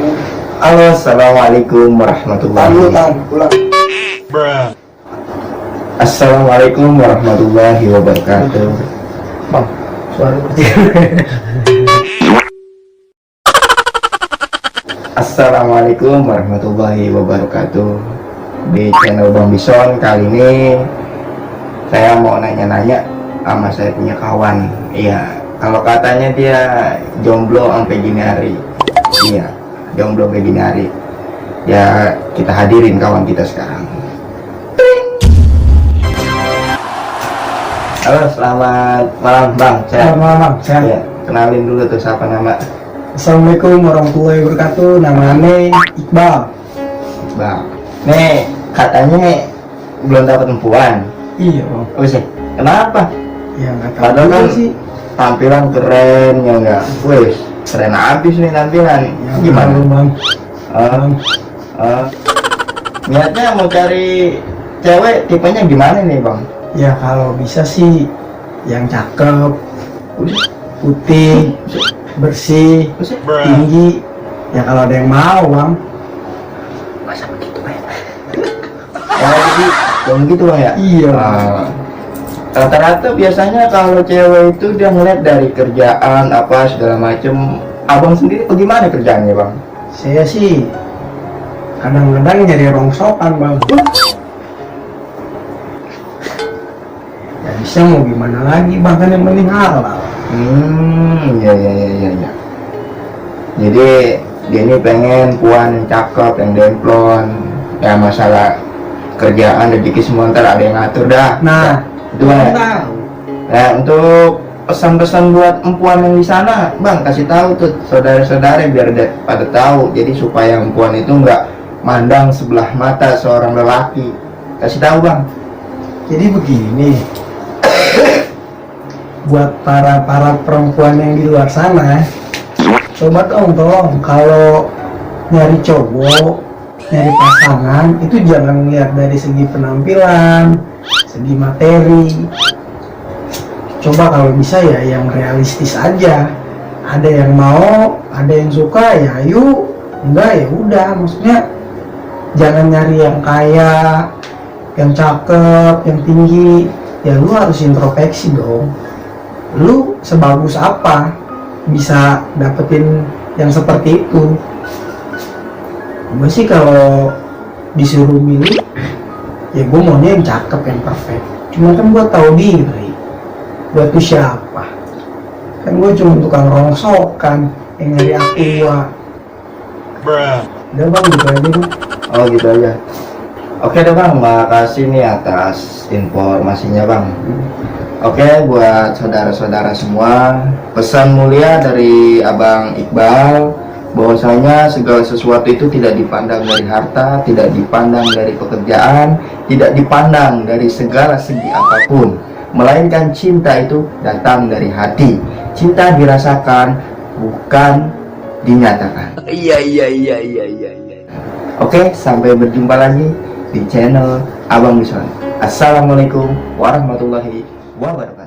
Halo, assalamualaikum warahmatullahi Bruh. Assalamualaikum warahmatullahi wabarakatuh. Bang, suara kecil. Assalamualaikum warahmatullahi wabarakatuh. Di channel Bang Bison kali ini saya mau nanya-nanya sama saya punya kawan. Iya, kalau katanya dia jomblo sampai gini hari. Iya, jomblo sampai gini hari. Ya, kita hadirin kawan kita sekarang. Halo, selamat malam Bang. Selamat malam, Bang. Sehat? Ya, kenalin dulu tuh siapa nama. Assalamualaikum warahmatullahi wabarakatuh. Namanya Iqbal. Bang, nih katanya belum dapat perempuan. Iya, Bang. Oh sih, kenapa? Ya nggak tahu Padahal juga kan sih. tampilan keren ya enggak. Wih, keren abis nih tampilan. Ya, Gimana? tahu, Bang. Eh, eh, niatnya mau cari cewek tipenya gimana nih Bang? Ya kalau bisa sih yang cakep, Udah, putih, bersih, Bruh. tinggi. Ya kalau ada yang mau, Bang. masa begitu Bang? Yang gitu Bang ya? Iya. Ah, rata-rata biasanya kalau cewek itu dia ngeliat dari kerjaan apa segala macem. Abang sendiri bagaimana kerjaannya Bang? Saya sih kadang-kadang nyari rongsokan, Bang. Ya bisa mau gimana lagi, Bang, kan yang penting halal. Ya. Jadi dia ini pengen puan yang cakep, yang demplon. Ya masalah kerjaan rezeki semua ntar ada yang ngatur dah. Nah, Itu Bang ya? tahu. Nah, untuk pesan-pesan buat empuan yang di sana, Bang, kasih tahu tuh saudara-saudara biar pada tahu. Jadi supaya empuan itu nggak mandang sebelah mata seorang lelaki. Kasih tahu, Bang. Jadi begini, buat para perempuan yang di luar sana, coba dong tolong kalau nyari cowok, nyari pasangan itu jangan lihat dari segi penampilan, segi materi. Coba kalau bisa ya yang realistis aja. Ada yang mau, ada yang suka ya ayo, enggak ya udah. Maksudnya jangan nyari yang kaya, yang cakep, yang tinggi. Ya lu harus introspeksi dong. Lu sebagus apa bisa dapetin yang seperti itu? Gue sih kalau disuruh milih, ya gue maunya yang cakep, yang perfect. Cuma kan gue tahu diri, gue tuh siapa? Kan gue cuma tukang rongsokan yang nyari aqua. Bruh. Udah Bang, gitu aja Bang. Oh, gitu aja. Oke deh Bang, makasih nih atas informasinya Bang. Oke, buat saudara-saudara semua, pesan mulia dari Abang Iqbal bahwasanya segala sesuatu itu tidak dipandang dari harta, tidak dipandang dari pekerjaan, tidak dipandang dari segala segi apapun, melainkan cinta itu datang dari hati. Cinta dirasakan, bukan dinyatakan. Iya. Oke, sampai berjumpa lagi di channel Abang Bison. Assalamualaikum warahmatullahi wabarakatuh.